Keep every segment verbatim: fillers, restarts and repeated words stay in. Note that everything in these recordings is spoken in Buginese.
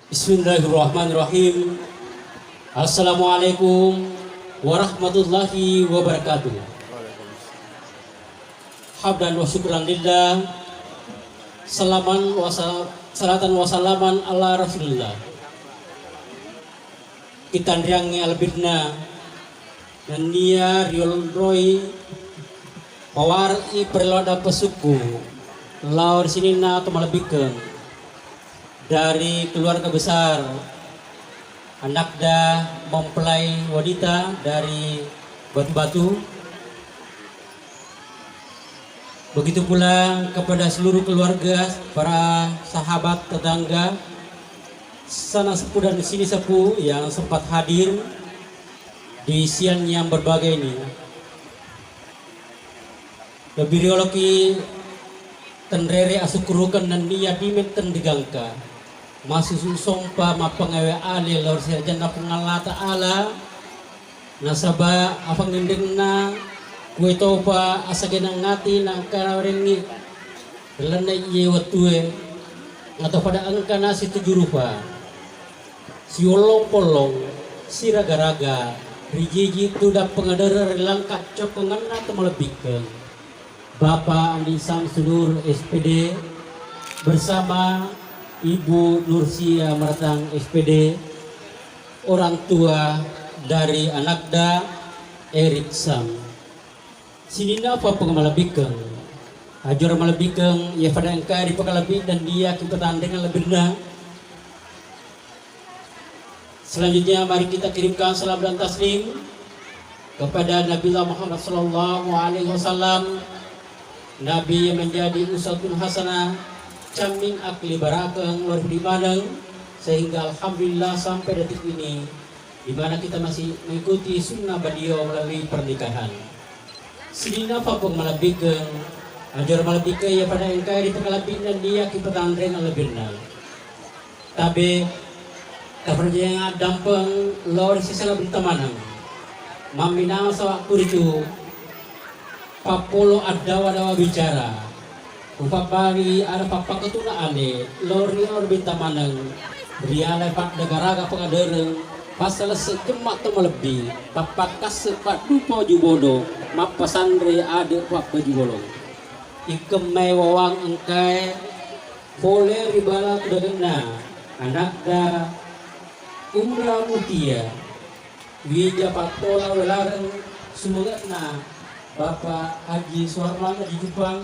Bismillahirrahmanirrahim. Assalamualaikum warahmatullahi wabarakatuh. Hamdan wa syukran lillah. Salaman wa sa-, salatan wa salaman ala Rasulillah. Kitanriangngi alebbinna nennia rionroi paware'i parelloadda pesukku lao ri sininna to malebbikkeng dari keluarga besar anakda mempelai wanita dari Batu-Batu. Begitu pula kepada seluruh keluarga, para sahabat, tetangga, sanak sepuh dan sini sepuh yang sempat hadir di siang yang berbahagia ini. Lebih rioloki tenrere asukkurukeng nennia dimetteng digangka. Masusu sompa mappangawe ale lao ri serajanna Puang Allah Ta'ala, nasaba afangindenna kuetopa asagenang ati nangkarawarengngi ri lalenna iye wettue, atau pada engkana situju rupa, siwollong-pollong, siraga-raga, rijiji tudang pangadereng ri langka cokkongenna to malebbikkeng. Bapak Andi Samsudin, S P D, bersama Ibu Nursia Maratang, S P D, orang tua dari anakda Erik Sam. Sininna Puang malebbikkeng, ajur malebbikkeng, iya pada engka ripakalebbi dan dia kipatanreng lebirna. Selanjutnya, mari kita kirimkan salam dan taslim kepada Nabiullah Muhammad sallallahu alaihi wasallam, Nabi yang menjadi uswatun hasanah, cermin akli barakeng, luar biasa maneng, sehingga alhamdulillah sampai detik ini, di mana kita masih mengikuti sunnah beliau melalui pernikahan. Sininna Puang malebbikkeng, ajur malebbikkeng iya pada engka ripakalebbi dan dia kipatanreng lebirna. Tabe, taperjayang addampeng lao ri siseng lebbi maneng. Mamminasa wakkuritu pappolo addawa-dawa bicara. Upabbali ada pappakatuna ale lao ri lebbi maneng. Riala paddagaraga pangadereng, passalesse jemma to malebbi, pappakasse paddupa waju bodo, mappasanre ade pabbaju bolong. Ikkemmai wawang engkae pole ri bala tudagenna anakda Umra Mutia, Wija Pattola welareng sumenge'na Bapak Haji Suharman Haji Jupang,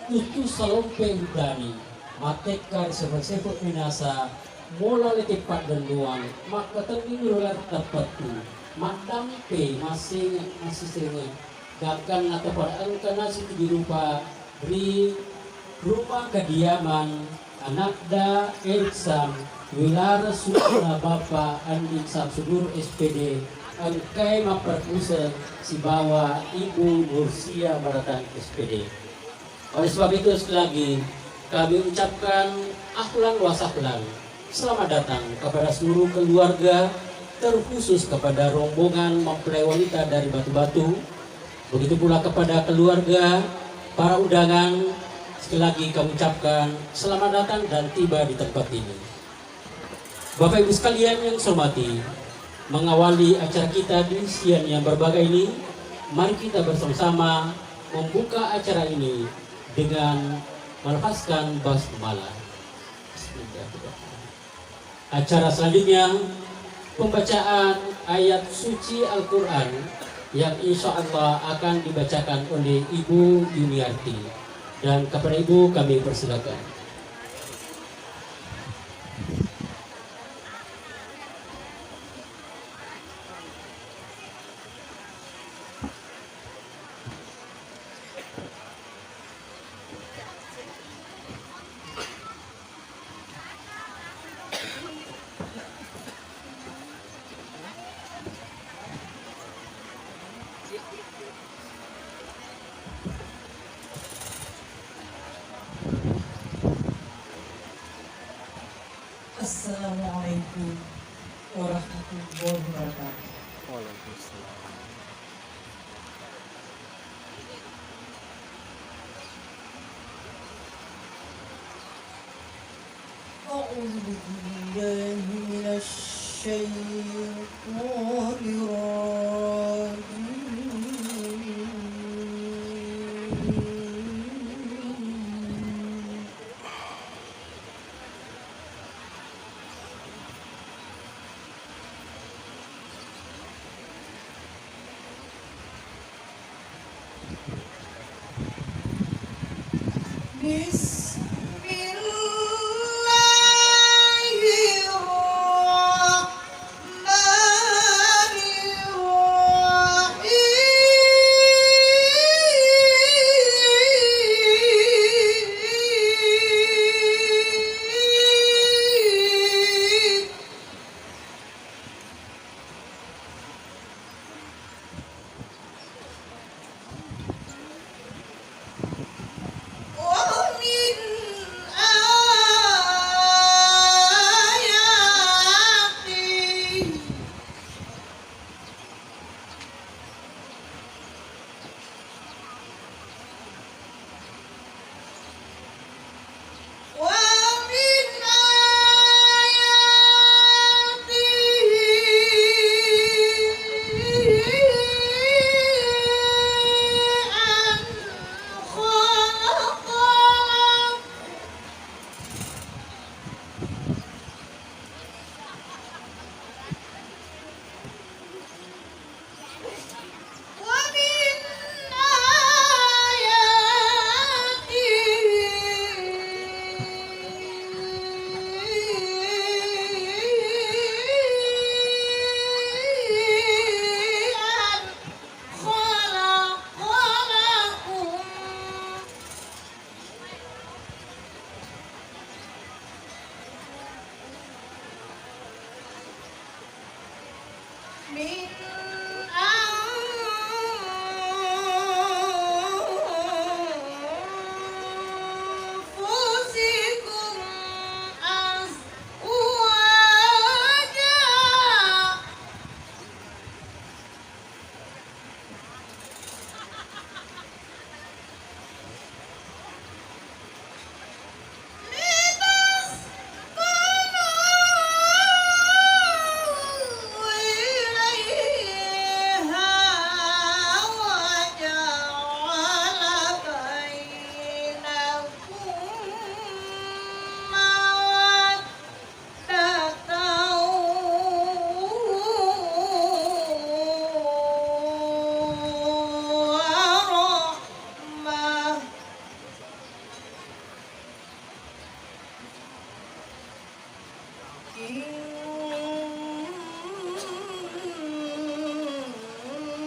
Utu Salompe Udani, mattekka ri sefe-sefe minasa, mola lete paddennuang, makkatenni welareng tappettu, maddampe massenge massisenge, gangkanna tapada engkana situju rupa ri rumah kediaman anakda Erik Sam, welareng sumenge'na Bapak Andi Samsudin, S P D, engkae mapperkuseng sibawa Ibu Nursia Maratang, S P D. Oleh sebab itu, sekali lagi kami ucapkan ahlan wa sahlan. Selamat datang kepada seluruh keluarga, terkhusus kepada rombongan mempelai wanita dari Batu-Batu. Begitu pula kepada keluarga, para undangan, sekali lagi kami ucapkan selamat datang dan tiba di tempat ini. Bapak Ibu sekalian yang saya hormati, mengawali acara kita di siang yang berbahagia ini, mari kita bersama-sama membuka acara ini dengan melafazkan basmalah. Bismillahirrahmanirrahim. Acara selanjutnya, pembacaan ayat suci Al-Quran yang insya Allah akan dibacakan oleh Ibu Yuniarti. Dan kepada Ibu kami persilakan. Assalamualaikum warahmatullahi wabarakatuh. Waalaikumsalam. أعوذ بالله بالله من الشيطان الرجيم. بسم الله الرحمن الرحيم. ومن آياته ومن آياته أن خلق لكم ومن آياته أن خلق لكم من أنفسكم أزواجا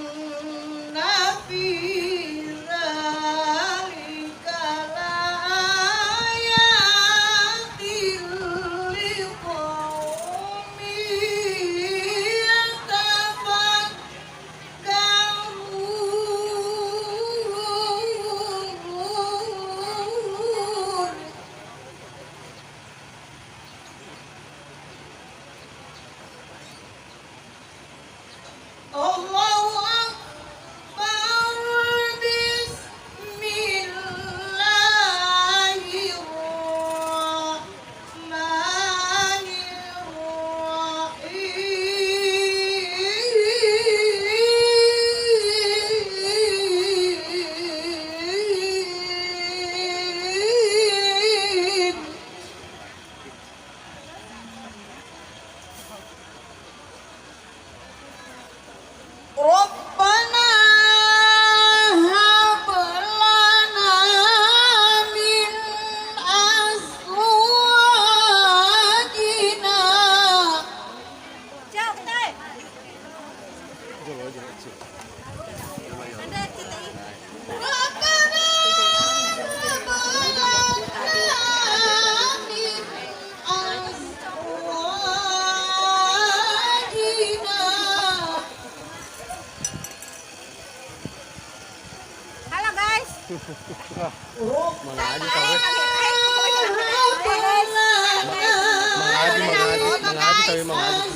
إن في ذلك لآيات لقوم يتفكرون. الله أكبر. بسم الله الرحمن الرحيم. ربنا هب لنا من أزواجنا Halo, guys. Mangaji tau, eh. Mangaji, mangaji, mangaji tau, eh, mangaji.